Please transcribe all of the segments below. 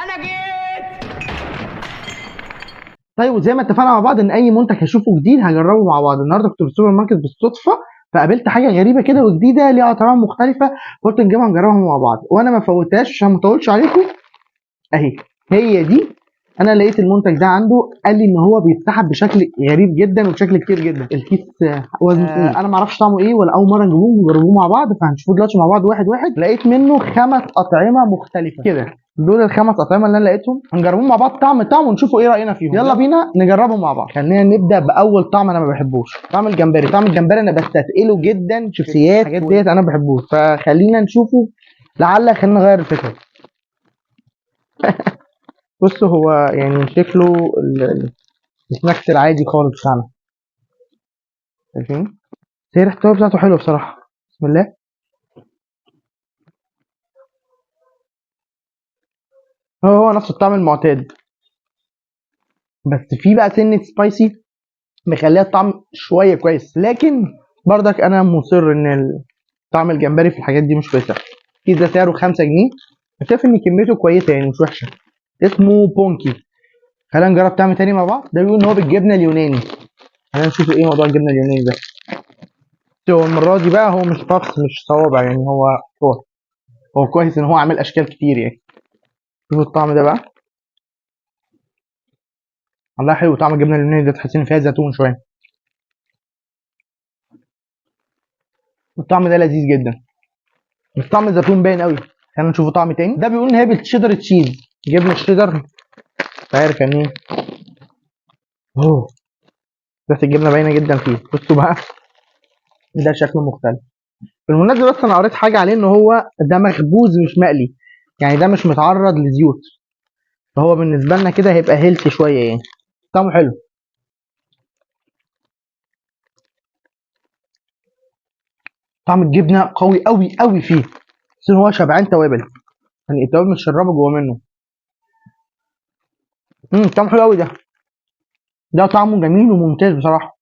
انا جيت. طيب وزي ما اتفقنا مع بعض ان اي منتج هشوفه جديد هجربه مع بعض. النهارده كنت في السوبر ماركت بالصدفة، فقابلت حاجة غريبة كده وجديدة ليها اطعام مختلفة، قلت نجيبها نجربها مع بعض، وانا ما فوتهاش عشان ما اطولش عليكم. اهي هي دي، انا لقيت المنتج ده عنده، قال لي ان هو بيتسحب بشكل غريب جدا وبشكل كتير جدا. الكيس وزنه تقيل، انا ما اعرفش طعمه ايه ولا اول مرة نجيبوه ونجربوه مع بعض، فهنشوفه دلوقتي مع بعض واحد واحد. لقيت منه 5 اطعمه مختلفة كده، دول الخمس اطعمه اللي انا لقيتهم، هنجربهم مع بعض طعم طعم ونشوفوا ايه راينا فيهم. يلا بينا نجربهم مع بعض. خلينا نبدا باول طعم انا ما بحبوش، طعم الجمبري. طعم الجمبري انا بستثقله جدا، شيبسيات الحاجات ديت انا ما بحبوش، فخلينا نشوفه لعل خلينا نغير الفكرة. بصوا هو شكله ال snacks العادي خالص بتاعنا، شايفين؟ بس هي ريحه التوابل بتاعته حلوة بصراحة. بسم الله. هو نفس الطعم المعتاد، بس في بقى سنة spicy مخليها الطعم شوية كويس، لكن برضك انا مصر ان طعم الجمبري في الحاجات دي مش كويسة. الكيس ده سعره 5 جنيه، شايف ان كميته كويسة مش وحشة. اسمه بونكي. خلينا نجرب طعم تاني مع بعض. ده بيقول ان هو بالجبنه اليوناني، خلينا نشوف ايه موضوع الجبنة اليوناني ده. هو المرة دي بقى هو مش puffs، مش صوابع، هو كور. هو كويس ان هو عامل اشكال كتير. شوفوا الطعم ده بقى، والله حلو طعم الجبنة اليوناني ده، تحس ان فيها زيتون شوية. الطعم ده لذيذ جدا، بس طعم الزيتون باين قوي. خلينا نشوفه طعم تاني. ده بيقول ان هي بال cheddar cheese، جبنه الشيدر، مش عارف يعني ايه. ريحه الجبنة باينة جدا فيه. بصوا بقى ده شكله مختلف. بالمناسبة بس انا قريت حاجة عليه ان هو ده مخبوز مش مقلي، يعني ده مش متعرض لزيوت، فهو بالنسبة لنا كده هيبقى healthy شوية. طعمه حلو. طعم الجبنة قوي قوي قوي فيه، بس هو شبعان توابل، التوابل متشربه جوه منه. طعمه حلو قوي ده، ده طعمه جميل وممتاز بصراحة.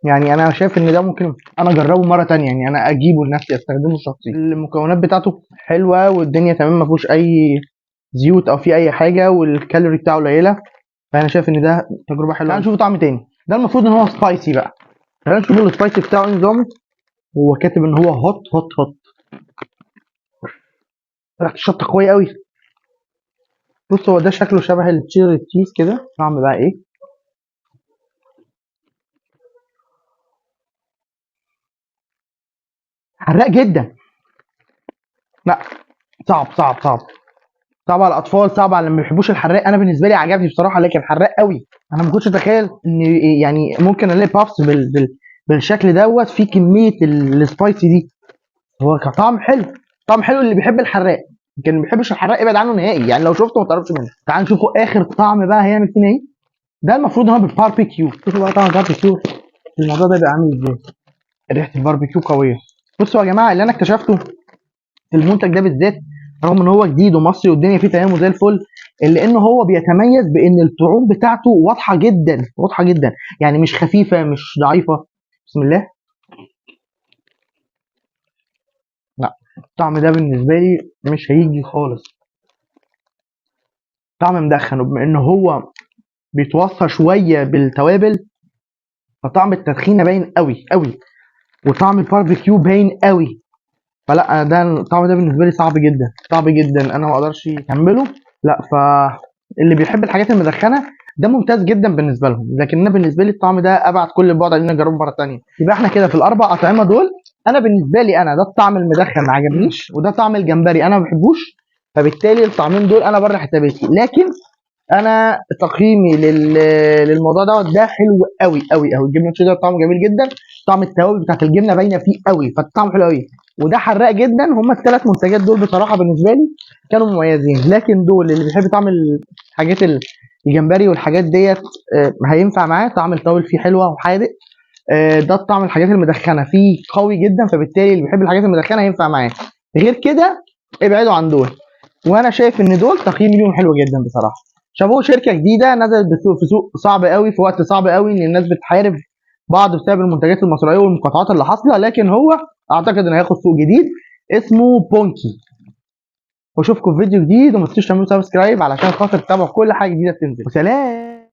انا شايف ان ده ممكن انا اجربه مرة تانية، انا اجيبه لنفسي استخدمه شخصي. المكونات بتاعته حلوة والدنيا تمام، ما فيهوش اي زيوت او في اي حاجة، والكالوري بتاعه قليله، فانا شايف ان ده تجربه حلوة. تعالوا نشوف طعم تاني. ده المفروض ان هو spicy بقى، خلينا نشوف ال spicy بتاعه ايه نظامه. هو كاتب ان هو hot hot hot. ريحه الشطه قوية قوي. بص هو ده شكله شبه ال cheddar cheese كده. طعم بقى ايه؟ حراق جدا. لا صعب صعب صعب صعب على الاطفال، صعب على اللي ما بيحبوش الحراق. انا بالنسبة لي عجبني بصراحة، لكن حراق قوي. انا ما كنتش اتخيل ان ممكن الاقي puffs بالشكل دوت في كمية ال spicy دي. هو كطعم حلو، طعم حلو اللي بيحب الحراق، لكن اللي ما بيحبش الحراق ابعد عنه نهائي، لو شفته ما تقربش منه. تعال نشوفوا اخر طعم بقى هيعمل فينا ايه. ده المفروض ان هو بالباربيكيو. شوفوا بقى طعم الباربيكيو الموضوع ده بيبقى عامل ازاي. ريحه الباربيكيو قوية. بصوا يا جماعة اللي انا اكتشفته في المنتج ده بالذات، رغم ان هو جديد ومصري والدنيا فيه تمام وزي الفل، الا ان هو بيتميز بان الطعوم بتاعته واضحة جدا، واضحة جدا، مش خفيفة مش ضعيفة. بسم الله. لا الطعم ده بالنسبة لي مش هيجي خالص، طعم مدخن، وبما ان هو بيتوصى شوية بالتوابل فطعم التدخينه باين قوي قوي، وطعم الباربيكيو باين قوي. فلا ده الطعم ده بالنسبة لي صعب جدا، صعب جدا، انا ما اقدرش اكمله. لا فاللي بيحب الحاجات المدخنه ده ممتاز جدا بالنسبة لهم، لكن انا بالنسبة لي الطعم ده ابعد كل البعد عن ان اجربه مرة ثانية. يبقى احنا كده في الاربع اطعمه دول، انا بالنسبة لي انا ده الطعم المدخن ما عجبنيش، وده طعم الجمبري انا ما بحبوش، فبالتالي الطعمين دول انا بره حساباتي. لكن انا تقييمي للموضوع دوت ده حلو قوي قوي قوي. الجبنة الشيدر طعمه جميل جدا، طعم التوابل بتاعت الجبنة باينة فيه قوي، فالطعم حلو قوي، وده حراق جدا. هما الثلاث منتجات دول بصراحة بالنسبة لي كانوا مميزين، لكن دول اللي بيحب طعم الحاجات الجمبري والحاجات ديت، هينفع معاه. طعم التوابل فيه حلوة وحادق، ده الطعم الحاجات المدخنه فيه قوي جدا، فبالتالي اللي بيحب الحاجات المدخنه هينفع معاه. غير كده ابعدوا عن دول، وانا شايف ان دول تقييم ليهم حلو جدا بصراحة. شابوه شركة جديدة نزلت في سوق صعب قوي، في وقت صعب قوي، ان الناس بتحارب بعض بسبب المنتجات المصرية والمقاطعات اللي حاصله، لكن هو اعتقد انه هياخد سوق جديد اسمه بونكي. واشوفكم في فيديو جديد، وما تنسوش تعملوا subscribe علشان خاطر تتابعوا كل حاجة جديدة بتنزل. وسلام.